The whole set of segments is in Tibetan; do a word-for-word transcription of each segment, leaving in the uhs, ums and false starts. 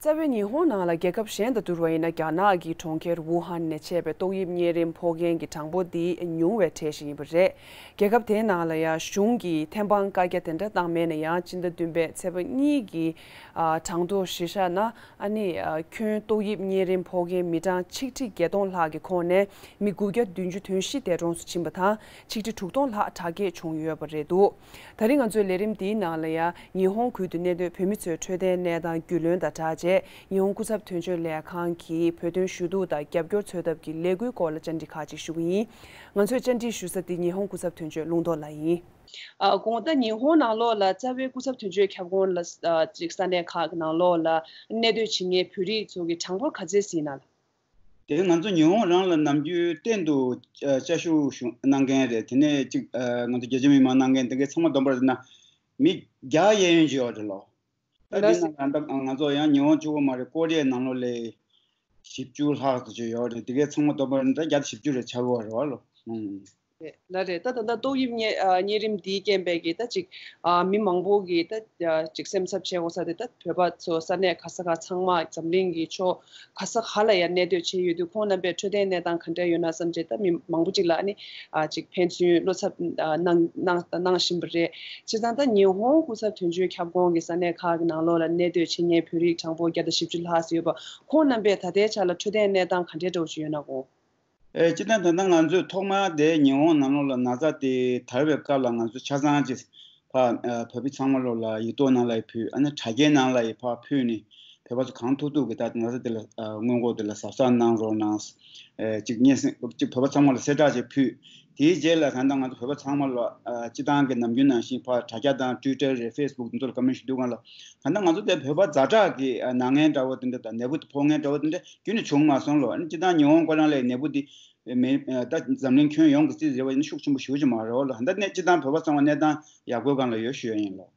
རྩ་བའི་ཉི་ཧོང་ནང་ལ་རྒྱལ་ཁབ་གཞན་དང་བསྡུར་བ་ཡིན་ན། རྒྱ་ནག་གི་གྲོང་ཁྱེར་ཝུ་ཧན་ནས་མཆེད་པའི་ཏོག་དབྱིབས་གཉན་རིམས་ཕོག་མཁན་གྱི་གྲངས་འབོར་འདི་ཉུང་བའི་གྲས་ཤིག་ཡིན་པ་རེད། རྒྱལ་ཁབ་དེའི་ནང་ལ་ཡང་གཞུང་གིས་ཐེམ་སྤང་བཀའ་རྒྱ་དེ་འདྲ་བཏང་མེད་ན་ཡང་། སྤྱི་ཟླ་བདུན་པའི་ཚེས་པ་གཉིས་ཀྱི་ཨ་གྲངས་ཐོ་གཞིར་བཞག་ན། ཨ་ནི་ཨ་ཁྱོན་ཏོག་དབྱིབས་གཉན་རིམས་ཕོག་མཁན་མི་གྲངས་ཆིག་ཁྲི་བརྒྱད་སྟོང་ལྷག་གི་ཁོངས་ནས་མི་དགུ་བརྒྱ་བདུན་ཅུ་དོན་བཞི་འདས་གྲོངས་སུ་ཕྱིན་པ་དང་། ཆིག་ཁྲི་དྲུག་སྟོང་ལྷག་དྲག་སྐྱེད་བྱུང་ཡོད་པ་རེད་འདུག་ད་རིང་ང་ཚོའི་ལས་རིམ་འདིའི་ནང་ལ་ཡང་ཉི་ཧོང་ཁུལ་དུ་གནས་སྡོད་བོད་མི་ཚོའི་འཕྲོད་བསྟེན་གནས་སྟངས་རྒྱུས་ལོན་དང་སྦྲགས་བྱས། ཉི་ཧོང་སྐུ་ཚབ་དོན་གཅོད་ལས་ཁང་གིས་བོད་དོན་ཞུ་གཏུག་དང་རྒྱབ་སྐྱོར་འཚོལ་ཐབས་ཀྱི་ལས་འགུལ་སྐོར་ལ་བཅར་འདྲི་ཁག་ཅིག་ཞུ་གི་ཡིན། ང་ཚོས་བཅར་འདྲི་ཞུ་ས་འདི་ཉི་ཧོང་སྐུ་ཚབ་དོན་གཅོད་ལུང་རྟོགས་ལགས་ཡིན། ཨ་དགོངས་དག་ཉི་ཧོང་ནང་ལོགས་ལ་རྩ་བའི་སྐུ་ཚབ་དོན་གཅོད་ཁྱབ་ཁོངས་ལ་ཨ་ཅིག་ས་གནས་ཁག་གི་ནང་ལོགས་ལ་གནས་སྡོད་བྱེད་མཁན་བོད་རིགས་ཚོ་གི་གྲངས་འབོར་ག་ཚད་ཟིན་ན་ལ། དེ་ང་ཚོ་ཉི་ཧོང་རང་ལ་ནམ་རྒྱུན་གཏན་དུ་ཨ་བཅའ་བཞུགས་ཞུ་གནང་མཁན་རེད། དེ་ནས་ཅིག་ཨ་ང་ཚོ་རྒྱ་ཆེ་མི་མང་གནང་མཁན་དེ་གའི་ཚང་མ་བསྡོམས་པར་ན་མི་བརྒྱ་གཡས་གཡོན་ཅིག་ཡོད་རེད་ལོ། ད་འདི་ལགས་ན་ད་ང་ཚོ་ཡང་ཉི་ཧོང་གཅིག་པོ་མ་རེད། ཀོ་རི་ཡའི་ནང་ལོགས་ལ་བཞི་བཅུ་ལྷག་ཙམ་ཅིག་ཡོད་རེད། དེ་གའི་ཚང་མ་བསྡོམས་པར་ན་ད་བརྒྱ་དང་བཞི་བཅུ་རེ་ཆགས་ཀྱི་ཡོད་རེད་བ་ལོ། ཨང་། རེད་ལགས་རེད། ད་ད་ལྟ་ཏོག་དབྱིབས་གཉན་ཨ་གཉན་རིམས་འདིའི་རྐྱེན་པས་ཀྱི་ད་ཅིག་ཨ་མི་མང་པོ་གིས་ད་ཨ་ཅིག་སེམས་འཚབ་བྱེད་དགོས་ས་དེ། ད་བོད་པ་ཚོ་ས་གནས་ག་ས་ག་ཚང་མ་འཛམ་གླིང་གི་ཕྱོགས་ག་ས་ག་ལ་ཡང་གནས་སྡོད་བྱས་ཡོད་དུས། ཁོང་རྣམ་པའི་འཕྲོད་བསྟེན་གནས་སྟངས་ག་འདྲ་ཡོད་ན་བསམ་བྱས། ད་མི་མང་པོ་ཅིག་ལ་ཨ་ནི་ཨ་ཅིག་ཕན་ཚུན་བློ་འཚབ་ཨ་གནང་གནང་གནང་བཞིན་པ་རེད། བྱས་ཙང་ད་ཉི་ཧོང་སྐུ་ཚབ་དོན་གཅོད་ཁྱབ་ཁོངས་ཀྱི་ས་གནས་ཁག་གི་ནང་ལོགས་ལ་གནས་སྡོད་བྱེད་མཁན་བོད་རིགས་གྲངས་འབོར་བརྒྱ་དང་བཞི་བཅུ་ལྷག་ཙམ་ཡོད་པ། ཁོང་རྣམ་པས་ད་ལྟའི་ཆ་ལ་འཕྲོད་བསྟེན་གནས་སྟངས་ག་འདྲའི་འདྲ་བོ་ཅིག་ཡོད་ན་གོ། ཨེ་སྤྱིར་བཏང་ད་ལྟ་ང་ཚོས་ཐོག་མར་དེ་ཉི་ཧོང་ནང་ལོགས་ལ་ན་ཚ་དེ་དར་བའི་སྐབས་ལ་ང་ཚོ་ཆ་ཚང་ཅིག་ཕར་ཨ་བོད་པ་ཚང་མ་ལོགས་ལ་ཡིག་ཐོག་ནང་ལ་ཡི་ཕུལ། ཨ་ནི་དྲ་རྒྱའི་ནང་ལ་ཡི་ཕར་ཕུལ་ནས། བོད་པ་ཚོ་གང་ཐུབ་ཐུབ་ཀྱིས་ད་ན་ཚ་དེ་ལ་ཨ་སྔོན་འགོག་དེ་ལ་གཟབ་གཟབ་གནང་རོགས་གནང་། ཨེ་ཅིག་སྙན་སེང་ཅིག་བོད་པ་ཚང་མ་ལ་གསལ་བསྒྲགས་ཅིག་ཕུལ། དེའི་རྗེས་ལ་ད་ལྟ་ང་ཚོ་བོད་པ་ཚང་མ་ལ་ཨ་སྤྱིར་བཏང་གི་ནམ་རྒྱུན་ནང་བཞིན་ཕར་དྲ་རྒྱ་དང་ཊུའི་ཊར་རེད། ཕེ་སི་བུག་འདི་ཚོ་ལ་བཀའ་མོལ་ཞུ་དུས་སྒང་ལ། ད་ལྟ་ང་ཚོ་དེ་བོད་པ་ཛ་དྲག་གི་ཨ་ན་མཁན་འདྲ་བོ་དེ་འདྲ་དང་ནད་འབུ་དེ་ཕོག་མཁན་འདྲ་བོ་དེ་འདྲ་རྒྱུན་ནས་བྱུང་མ་སོང་ལོ། ཨ་ནི་སྤྱིར་བཏང་ཉི་ཧོང་ཁོ་རང་ལ་ནད་འབུ་དེ་མེད། ཨ་ད་འཛམ་གླིང་ཁྱོན་ཡོངས་ཀྱི་རྩིས་བྱས་པ་ཡིན་ན་ཤུགས་ཆེན་པོ་ཞེ་པོ་ཅིག་མ་རེད་བ་ལོ། ད་ལྟ་གནས་སྤྱིར་བཏང་བོད་པ་ཚང་མ་གནས་སྟངས་ཡག་པོའི་སྒང་ལ་ཡོད་ཞུ་ཡ་ཡིན་ལོ།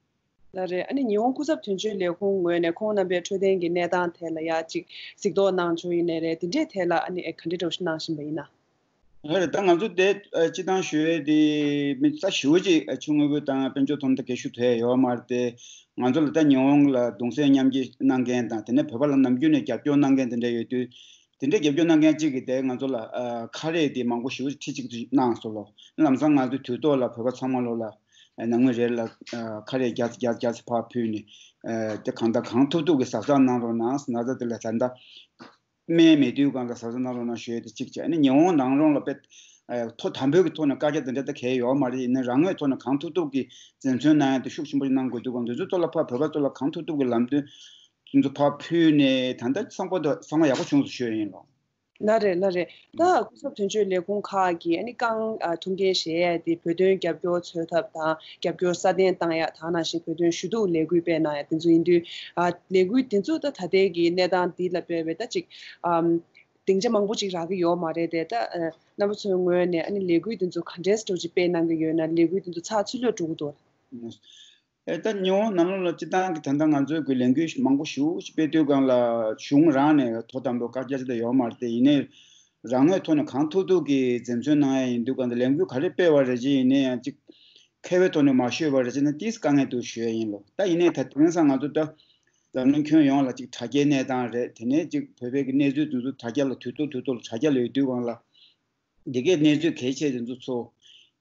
ལགས་རེད། ཨ་ནི་ཉི་ཧོང་སྐུ་ཚབ་དོན་གཅོད་ལས་ཁུངས་ངོས་ནས་ཁོང་རྣམ་པའི་འཕྲོད་བསྟེན་གྱི་གནས་སྟངས་ཐད་ལ་ཡ་ཅིག་གཟིགས་རྟོག་གནང་ཕྱོགས་ཡིན་ནའི་རེད། དེ་འདྲའི་ཐད་ལ་ཨ་ནི་ཨེ་ག་འདྲའི་འདྲ་བོ་ཞིག་གནང་བཞིན་པ་ཡིན་ན། ལགས་རེད། ད་ང་ཚོ་དེ་ཨ་སྤྱིར་བཏང་ཞུ་ཡས་དེ་མི་ས་ཞེ་པོ་ཅིག་ཨ་ཆུ་དངོས་པོ་དང་དཔལ་འབྱོར་ཐོག་ནས་ད་གས་ཞུ་ཐུབ་ཡ་ཡོད་མ་རེད་དེ། ང་ཚོ་ལ་ད་ཉི་ཧོང་ལ་གདུང་སེམས་མཉམ་སྐྱེད་གནང་མཁན་དང་། དེ་ནས་བོད་པ་ལ་ནམ་རྒྱུན་ནས་རྒྱབ་སྐྱོར་གནང་མཁན་དེ་འདྲ་ཡོད་དུས། དེ་འདྲའི་རྒྱབ་སྐྱོར་གནང་མཁན་གཅིག་གིས་དེ་ང་ཚོ་ལ་ཨ་ཁ་རས་དེ་མང་པོ་ཞེ་པོ་ཅིག་ཁྲི་གཅིག་ཏུ་གནང་སོང་ལོ། ལམ་སང་ང་ཚོས་དུས་ཐོག་ལ་བོད་པ་ཚང་མ་ལོ་ལ་ཨ་ནང་མི་རེ་ལ་ཨ་ཁ་རས་བརྒྱ་ཙམ་བརྒྱ་ཙམ་བརྒྱ་ཙམ་ཕར་ཕུལ་ནས། ཨ་དེ་གང་ལྟར་གང་ཐུབ་ཐུབ་ཀྱིས་གཟབ་གཟབ་གནང་རོགས་གནང་། ན་ཚ་དེ་ལ་ད་ལྟ་སྨན་མེད་དུས་སྒང་ལ་གཟབ་གཟབ་གནང་རོགས་གནང་ཞུ་ཡས་དེ་གཅིག་བྱས། ཨ་ནི་ཉི་ཧོང་ནང་ལོགས་ལ་དཔེ་ཨ་ཐོག་དང་པོའི་གི་ཐོག་ནས་བཀའ་རྒྱ་དེ་འདྲ་ད་གས་ཡོད་མ་རེད། ཡིན་ནའི་རང་ངོས་ཐོག་ནས་གང་ཐུབ་ཐུབ་ཀྱིས་འཛེམ་ཟོན་གནང་ཡ་དེ་ཤུགས་ཆེན་པོ་གནང་དགོས་དུས་སྒང་། དེ་ཚོའི་ཐོག་ལ་ཕར་བོད་པ་ཚོ་ལ་གང་ཐུབ་ཐུབ་ཀྱིས་ལམ་སྟོན་དེ་ཚོ་ཕར་ཕུལ་ནས་ད་ལྟ་ཚང་པོ་དེ་ཚང་མ་ཡག་པོ་བྱུང་སོང་ཞུ་ཡ་ཡིན་ལོ། ལགས་རེད། ལགས་རེད། ད་སྐུ་ཚབ་དོན་གཅོད་ལས་ཁུངས་ཁག་གིས་ཨ་ནི་རྐང་ཨ་ཐུག་འགན་བཞེས་ཡས་དེ་བོད་དོན་རྒྱབ་སྐྱོར་འཚོལ་ཐབས་དང་། རྒྱབ་སྐྱོར་སྲ་བརྟན་བཏང་ཡ། དེ་ནང་བཞིན་བོད་དོན་ཞུ་གཏུག་ལས་འགུལ་སྤེལ་གནང་ཡ་དེ་ཚོ་ཡིན་དུས། ཨ་ལས་འགུལ་དེ་ཚོ་ད་ད་ལྟའི་གི་གནས་སྟངས་འདི་ལ་དཔག་པའི་ད་ཅིག་ཨམ་སྡིངས་ཆ་མང་པོ་ཅིག་རག་གི་ཡོད་མ་རེད་དེ། ད་ཨ་རྣམ་པ་ཚོའི་ངོས་ནས་ཨ་ནི་ལས་འགུལ་དེ་ཚོ་ག་འདྲས་འདྲ་བོ་ཅིག་སྤེལ་གནང་གི་ཡོད་ན། ལས་འགུལ་དེ་ཚོ་ཚགས་ཚུད་ལོས་འགྲོ་གི་འདུག་ཨེ་ད་ཉི་ཧོང་ནང་ལོགས་ལ་སྤྱིར་བཏང་གི་ད་ལྟ་ང་ཚོའི་གི་ལས་འགུལ་མང་པོ་ཞེ་པོ་ཅིག་སྤེལ་དུས་སྒང་ལ་གཞུང་རང་ནས་ཐོག་དང་པོ་བཀའ་རྒྱ་ཅིག་ད་ཡོད་མ་རེད་དེ། ཡིན་ནའི་རང་ངོས་ཐོག་ནས་གང་ཐུབ་ཐུབ་ཀྱིས་འཛེམ་ཟོན་གནང་ཡ་ཡིན་དུས་སྒང་དེ། ལས་འགུལ་ག་རེ་སྤེལ་བ་རེད་ཅེས་ཡིན་ནའི་ཡང་ཅིག་མཁས་པའི་ཐོག་ནས་མ་ཤོད་པ་རེད་ཅེ་ན་ཏིས་དཀའ་ངལ་འདུག་ཞུ་ཡ་ཡིན་ལོ། ད་ཡིན་ནའི་ད་དེང་སང་ང་ཚོ་ད་འཛམ་གླིང་ཁྱོན་ཡོངས་ལ་ཅིག་དྲ་རྒྱའི་གནས་སྟངས་རེད། དེ་ནས་ཅིག་བོད་པའི་གི་གནས་ཚུལ་དེ་ཚོ་དྲ་རྒྱ་ལ་དུས་ཐོག་དུས་ཐོག་ལ་དྲ་རྒྱ་ལ་ཡོད་དུས་སྒང་ལ། འདི་གའི་གནས་ཚུལ་གལ་ཆེ་དེ་ཚོ་ཚུར་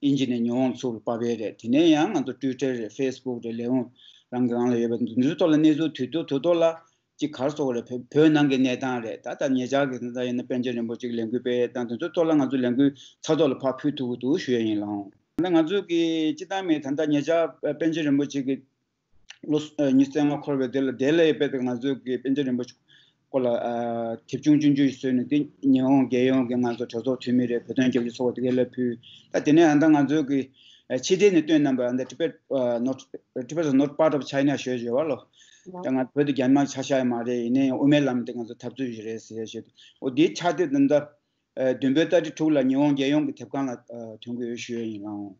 དབྱིན་ཇི་ནས་ཉི་ཧོང་ཚུར་ཕབ་པ་རེད། དེ་ནས་ཡང་ང་ཚོ་ཊུའི་ཊར་རེད། ཕེ་སི་བུག་རེད། ལས་ཁུངས་རང་གི་ནང་ལ་ཡོད་པ་འདི་ཚོའི་ཐོག་ལ་གནས་ཚུལ་དུས་ཐོག་དུས་ཐོག་ལ་ཅིག་ག་རེ་ཟེར་དགོས་རེད། བོད་བོད་ནང་གི་གནས་སྟངས་རེད། ད་ལྟ་ཉེ་ཆར་གྱི་ད་ལྟ་ཡིན་ན་པཎ་ཆེན་རིན་པོ་ཆེ་གི་ལས་འགུལ་སྤེལ་ཡས་དང་དེ་ཚོའི་ཐོག་ལ་ང་ཚོ་ལས་འགུལ་ཚགས་ཐོག་ལ་ཕར་ཕུལ་ཐུབ་ཀྱི་འདུག་ཞུ་ཡས་ཡིན་ལགས། ད་ང་ཚོ་གི་སྤྱིར་བཏང་མི་ད་ལྟ་ཉེ་ཆར་པཎ་ཆེན་རིན་པོ་ཆེ་གི་ལོ་ཨ་ཉི་ཤུ་རྩ་ལྔ་འཁོར་བའི་དེ་ལ་དེ་ལ་ཡི་དཔེ་དེ་ང་ཚོས་ཀྱི་པཎ་ཆེན་རིན་པོ་ཆེ་སྐོར་ལ་ཨ་དེབ་ཆུང་ཆུང་ཆུང་ཞིག་བཟོས་ནས། དེ་ཉི་ཧོང་རྒྱལ་ཡོངས་ཀྱི་ང་ཚོ་གྲོས་ཚོགས་འཐུས་མི་རེད། བོད་དོན་རྒྱབ་སྐྱོར་ཚོགས་པ་དེ་ག་ལ་ཕུལ། ད་དེ་ནས་ཨ་ད་ང་ཚོས་ཀྱི་ཨ་ཕྱི་བལྟས་ནས་སྟོན་གནང་བ། ཨ་ད་Tibet ཨ་not Tibet is not part of China ཞུ་ཡས་ཡོད་པ་ལོ། ད་ང་བོད་དེ་རྒྱ་མིའི་ཆ་བཞག་ཡོད་མ་རེད། ཡིན་ནའི་དབུ་མའི་ལམ་དེ་ང་ཚོ་འཐབ་རྩོད་ཞིག་རེད་ཟེར་ཡས་ཞུས་འདུག་འོ་དེའི་ཕྱག་དེབ་དེ་ད་ཨ་བདུན་པའི་ཏ་རིག་དྲུག་ལ་ཉི་ཧོང་རྒྱལ་ཡོངས་ཀྱི་དེབ་ཁང་ལ་ཨ་ཐོན་གྱི་ཡོད་ཞུ་ཡས་ཡིན་ལགས།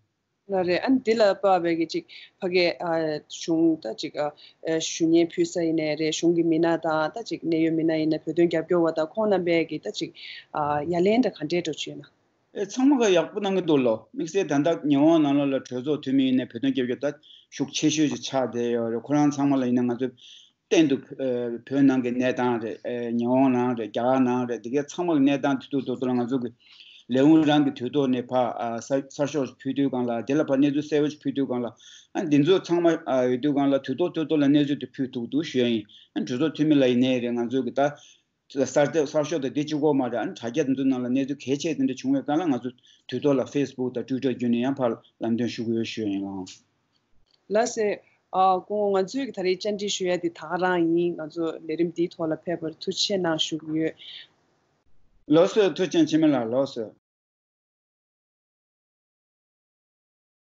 ལགས་རེད། ཨ་ནི་འདི་ལ་དཔག་པའི་གི་ཅིག་ཕ་གིའི་ཨ་གཞུང་ད་ཅིག་ཨ་ཨ་ཞུ་སྙན་ཕུལ་ས་ཡིན་ནའི་རེད། གཞུང་གི་མི་སྣ་དང་ད་ཅིག་གནད་ཡོད་མི་སྣ་ཡིན་ན། བོད་དོན་རྒྱབ་སྐྱོར་བ་དང་ཁོང་རྣམ་པས་གི་ད་ཅིག་ཨ་ཡ་ལན་འདྲ་ག་འདྲས་འདྲ་བྱས་ཡོད་ན། ཨེ་ཚང་མ་ག་ཡག་པོ་གནང་གི་འདུག་ལོ། དམིགས་བསལ་ད་ལྟ་ཉི་ཧོང་ནང་ལོགས་ལ་གྲོས་ཚོགས་འཐུས་མི་ཡིན་ནའི་བོད་དོན་རྒྱབ་སྐྱོར་ད་ཤུགས་ཆེ་ཤོས་ཅིག་ཆགས་བསྡད་ཡོད་རེད། ཁོ་རང་ཚང་མ་ལ་ཡིན་ན་ང་ཚོས་ གཏན་དུ་བོད་ནང་གི་གནས་སྟངས་རེད། ཉི་ཧོང་ནང་རེད། རྒྱ་གར་ནང་རེད། འདི་གའི་ཚང་མ་གི་གནས་སྟངས་དེ་ཚོ་དོ་དོ་ལ་ང་ཚོ་གི་ལས་ཁུངས་རང་གི་དུས་ཐོག་ནས་ཕར་གསར་ཤོག་ཕུལ་དུས་སྒང་ལ། དེ་ལ་ཕར་གནས་ཚུལ་གསལ་པོ་ཞིག་ཕུལ་དུས་སྒང་ལ། ཨ་འདི་ཚོ་ཚང་མ་ཡོད་དུས་སྒང་ལ་དུས་ཐོག་དུས་ཐོག་ལ་གནས་ཚུལ་དེ་ཕུལ་ཐུབ་འདུག་ཞུ་ཡ་ཡིན། ཨ་གྲོས་ཚོགས་འཐུས་མི་ལ་ཡིན་ནའི་རེད། ང་ཚོ་གི་ད་གསར་དེབ་གསར་ཤོག་དང་དེ་གཅིག་པོ་མ་རེད། ཨ་དྲ་རྒྱ་དེ་ཚོ་ནང་ལ་གནས་ཚུལ་གལ་ཆེ་དེ་འདྲ་བྱུང་བའི་སྒང་ལ་ང་ཚོ་དུས་ཐོག་ལ་ཕེ་སི་བུག་དང་ཊུའི་ཊར་བརྒྱུད་ནས་ཡང་ཕར་ལམ་སྟོན་ཞུ་གི་ཡོད་ཞུ་ཡ་ཡིན། ལགས་སོ། ལགས་སོ། ཨ་སྐུ་ངོ། ང་ཚོས་ཀྱི་ད་རེས་བཅར་འདྲི་ཞུ་ཡ་དེ་ད་ག་རང་ཡིན། ང་ཚོ་ལས་རིམ་འདིའི་ཐོག་ལ་ཕེབས་པར་ཐུགས་རྗེ་ཆེ་གནང་ཞུ་གི་ཡོད། ལགས་སོ། ཐུགས་རྗེ་ཆེ་འཆི་མེད་ལགས། ལགས་སོ།